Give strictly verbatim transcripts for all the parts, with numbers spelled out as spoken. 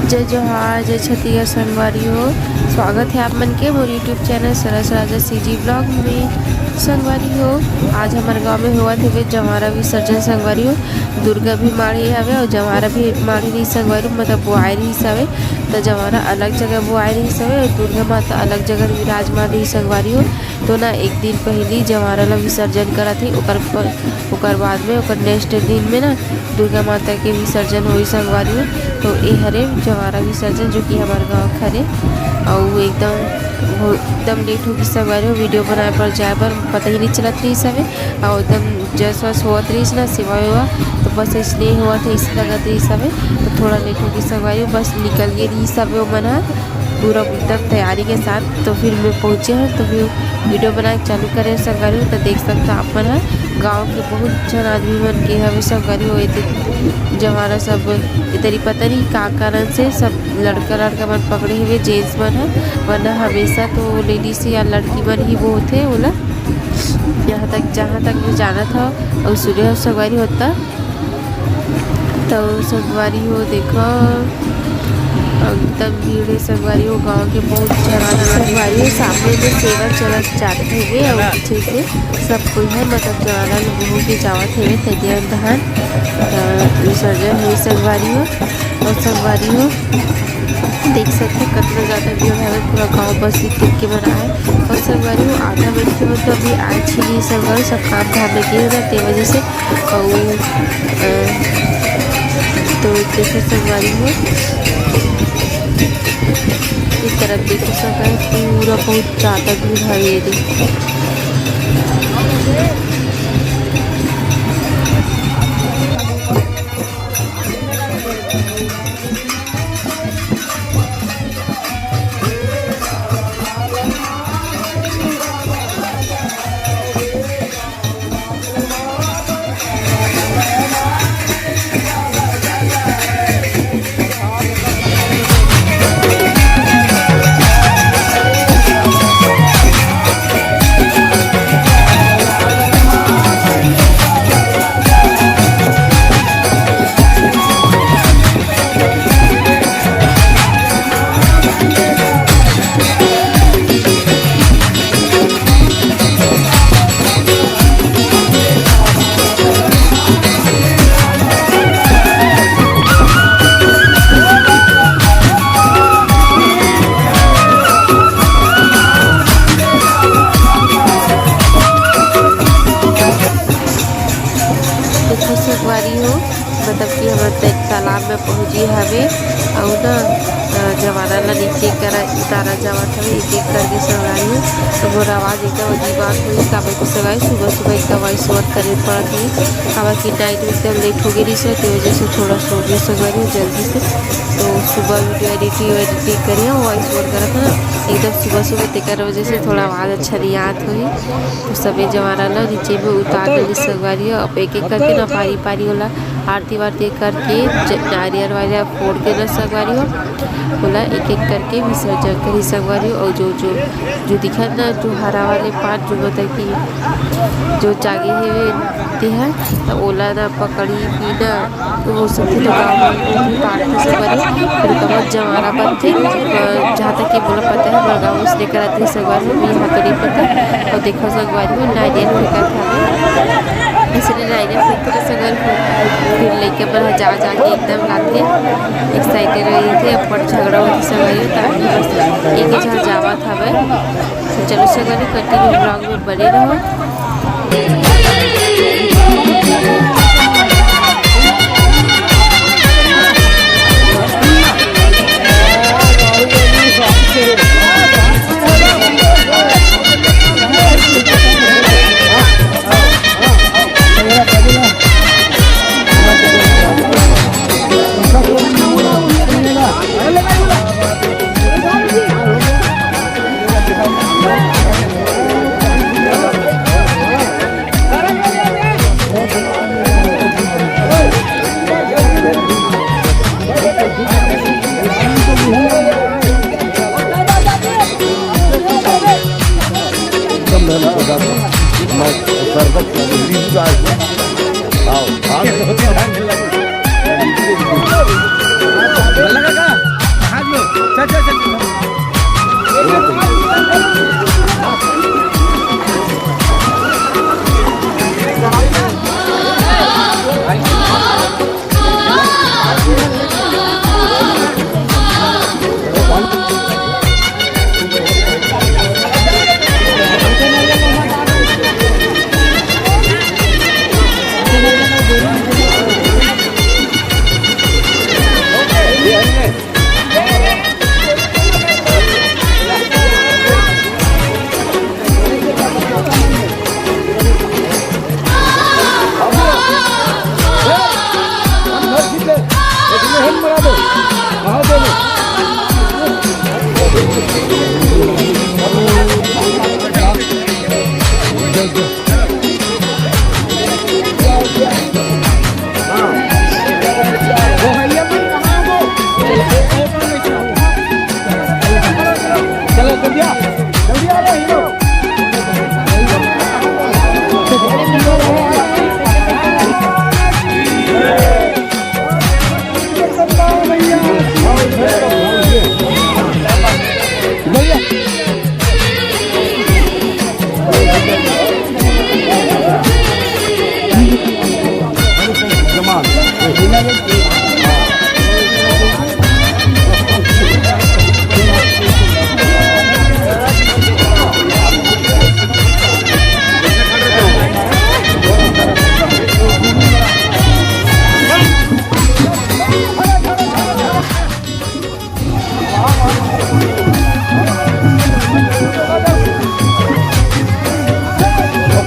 जय जोहार, जय छत्तीसगढ़ संगवारी हो। स्वागत है आप मन के मोर YouTube चैनल सरस राजा CG vlog में। संगवारी हो, आज हमर गांव में होवत हेवे जंवारा विसर्जन संगवारी हो। दुर्गा भी माढ़े हवे अउ जंवारा भी माढ़े रही संगवारी हो, मतलब बोआए रही हवे। त जंवारा अलग जगह बोआए रही हवे अउ दुर्गा माता अलग जगह विराजमान रही संगवारी हो। तो ना एक दिन पहली जंवारा ला विसर्जन करत ही, ओकर प-, ओकर बाद में ओकर नेक्स्ट दिन में ना दुर्गा माता के विसर्जन होई संगवारी हो। तो ए हरे जंवारा विसर्जन, जो कि हमर गाँव के हरे। अउ एकदम हो-, एकदम लेट होगी संगवारी हो, वीडियो बनाए पर जाए पर पता ही नहीं चलत रही हवे। अउ एकदम जस वस होवत रहिस ना सेवा वेवा, तो बस इसने होवत हे, इस लगत रहिस हवे। तो थोड़ा लेट होगी संगवारी हो, बस निकल गे रहिस हवे ओमन ह पूरा एकदम तैयारी के साथ। तो फिर मैं पहुँचे हन, तो फिर वीडियो बनाए चालू करे संगवारी हो। तो देख सकता आप मन ह गाँव के बहुत झन आदमी मन के हवे संगवारी हो। एदे जंवारा सब एदे पता नहीं का कारण से सब लड़का लड़का मन पकड़े हवे, जेंट्स मन ह, वरना हमेशा तो लेडीज या लड़की मन ही बोथे ओला। यहाँ तक, जहाँ तक मैं जानत हव अउ सुने हव संगवारी हो त। तो संगवारी हो, देखो, एकदम भीड़ है संगवारी हो, गाँव के बहुत झन संगवारी हो। सामने में सेवा चलत जात हवे अउ पीछे से सब कोई है, मतलब जंवारा लोग हो के जावत हवे, तैयार धान, अ, विसर्जन है संगवारी हो। अउ संगवारी हो, देख सकते हो, कतना ज्यादा भीड़ हवे, पूरा गांव बस ही तिरके बर आए। अउ संगवारी हो, आधा बज के मतलब अभी आए छी नहीं संगवारी, सब काम धाम में गिर जाते वजह से। अउ, अ, तो देखो संगवारी हो, इस तरफ देखो संगवारी, पूरा बहुत ज्यादा भीड़ हवे ये दे। देखो संगवारी हो, मतलब कि हमर त-, तालाब में पहुँची हवे अउ ना, अ, जवाना ला नीचे करा, उतारा जावत हवे एक एक करके संगवारी हो। तो मोर आवाज एकदम अजीब आत होही, काबर कि संगवारी सुबह सुबह एकदम वॉइस ओवर करे पड़त हे, काबर कि नाइट में एकदम लेट हो गई रही, तो वजह से थोड़ा सो गई संगवारी हो जल्दी से। तो सुबह वीडियो एडिटिंग एडिटिंग करे, वॉइस ओवर करत हे ना, एकदम सुबह सुबह, तेकर वजह से थोड़ा आवाज अच्छा नहीं आत होही। तो सबे जवाना ला नीचे में उतार देली संगवारी हो। अब एक एक करके ना पारी पारी ओला आरती वारती करके ज-, नारियल वारियल फोड़ के ना संगवारी हो, ओला एक एक करके विसर्जन करी संगवारी हो। और जो, जो, जो दिखत ना, जो हरा वाले पार्ट, जो मतलब कि जो जागे हे तेहा, तो ओला ना पकड़ी भी ना, तो वो सब तो गाँव में भी पार्ट के संगवारी हो, फिर ओकर बाद जवाना बनथे। अ, जहाँ तक कि मोला पता है, हमर गाँव में इसने करत हे संगवारी हो, यहाँ तो नहीं पता। और देखो संगवारी हो, नारियल फेंकत हवे, इसने नारियल फेंकत हवे संगवारी हो, फिर लइका मन ह जा जा के एकदम लाथे, एक्साइटेड रहिथे, अपन झगड़ा होथे संगवारी हो, ताकि बस एक ही झन जावत हवे। तो चलो संगवारी, कंटिन्यू ब्लॉग में बने रहो।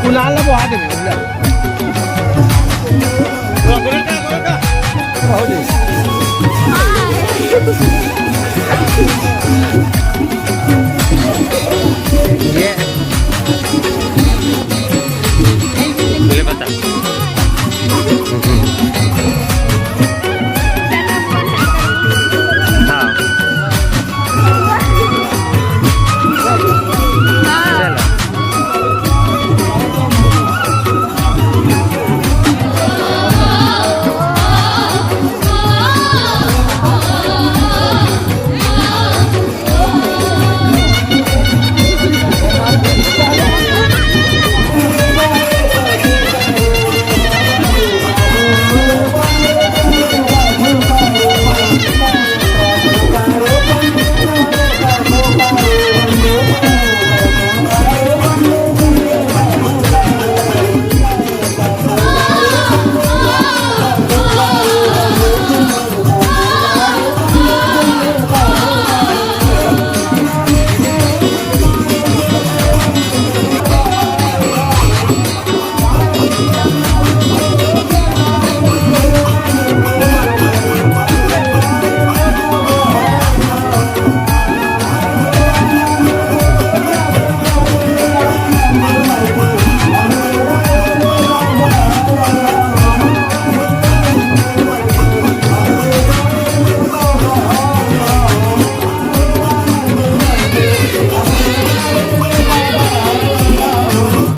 कुणाल ला बोहा देबे, कुणाल।